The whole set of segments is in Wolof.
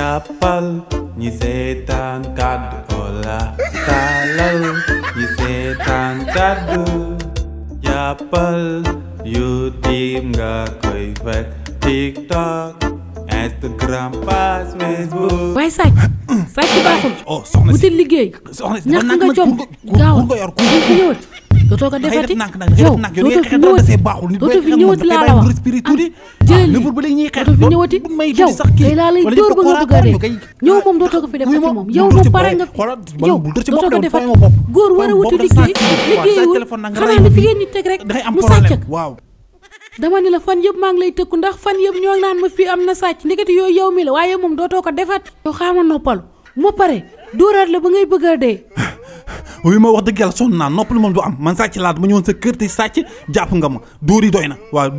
jàppal ñi seetaan kàddu Ola taalal ñi seetaan kàddu jàppal YouTube nga koy fekk TikTok Instagram page Facebook. waaye sàcc baaxul. oh soxna si wutil liggéey. soxna si ñàkk nga jom gaaw fi ñëwat dootoo ko defati yow dootoo fi ñëwati dootoo fi ñëwati laa la wax jëlee dootoo fi ñëwati yow tey laa lay dóor ba nga bëgg a dee ñëw moom dootoo ko fi defati moom yow moom pare nga yow dootoo ko defati góor war a wuti liggéeyul xanaa ni fi ngeen ni teg rek mu sàcc waaw dama ni la fan yëpp maa ngi lay tëkku ndax fan yëpp ñoo naan ma fii am na sàcc ndeketi yooyu yow mi la waaye moom dootoo ko defat yow xaar ma noppalu moo pare dóoraat la ba ngay bëgg a dee. oui ma wax dëgg yàlla sonn naa noppali moom du am man sàcc laa ma ñëwoon sa kër te sàcc jàpp nga ma dóor yi doy na waaw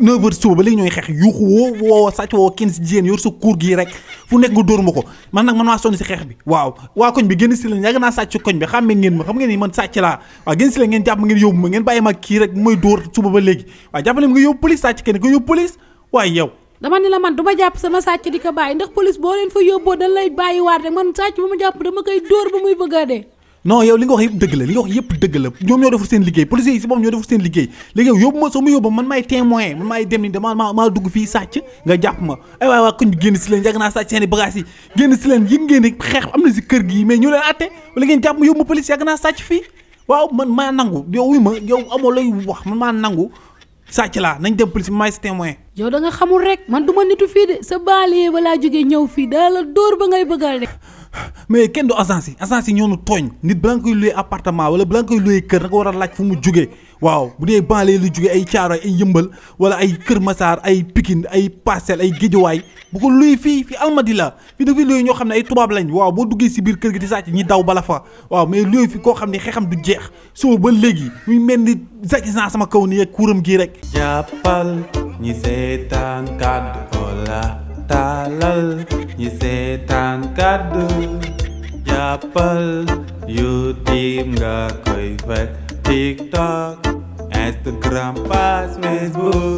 9h suba ba léegi ñooy xeex yuuxu woo sàcc woo kenn si jigéen yor sa kuur gii rek fu nekk nga dóor ma ko man nag man maa sonn si xeex bi waaw waa koñ bi génn si leen yàgg naa sàcc koñ bi xàmmee ngeen ma xam ngeen ni man sàcc laa waaw génn si leen ngeen jàpp ma ngeen yóbbu ma ngeen bàyyi ma kii rek mooy dóor suba ba léegi waaw jàppale ma nga yóbbu police sàcc kenn nga yóbbu police waaye yow dama ni la man du ma jàpp sama sàcc di ko bàyyi ndax police boo leen fa yóbboo dañ lay bàyyi waat rek man sàcc ba ma jàpp dama koy dóor ba muy bëgg a dee. non yow li nga wax yëpp dëgg la li nga wax yëpp dëgg la ñoom ñoo defar seen liggéey policiers yi si boppam ñoo defar seen liggéey léegi yow yóbbu ma soo ma yóbbu man maay témoin man maay dem ni dama maa dugg fii sàcc nga jàpp ma ay waay waa koñ bi génn si leen yàgg naa sàcc seen i bagages yi génn si leen yëg ngeen ni xeex am na si kër gi mais ñu leen atte wala ngeen jàpp ma yóbbu ma police yàgg naa sàcc fii waaw man maa nangu yow wuy ma yow amoo lay wax man maa nangu sàcc laa nañ dem police maay si témoin yow da nga xamul rek man du ma nitu fii de sa baaliye balaa jógee ñëw fii daa la dóor ba ngay bëggal de mais kenn du agence yi ñoo nu tooñ nit balaa nga koy loué appartement wala balaa nga koy loué kër da nga war a laaj fu mu jógee waaw bu dee banlieue lu jógee ay Thiaroye ay Yëmbal wala ay Kër Massar ay Pikine ay Parcelles ay Guédiawaye bu ko loué fii Almadi la fii dafay loué ñoo xam ne ay tubaab lañ waaw boo duggee si biir kër gi di sàcc ñi daw bala fa waaw mais loué fi koo xam ne xeexam du jeex soo ba léegi muy mel ni zakisant sama kaw ni ak kuuram gii rek jàppal ñi seetaan kàddu Ola taalal ñi seetaan kàddu jàppal YouTube nga koy fekk TikTok Instagram page Facebook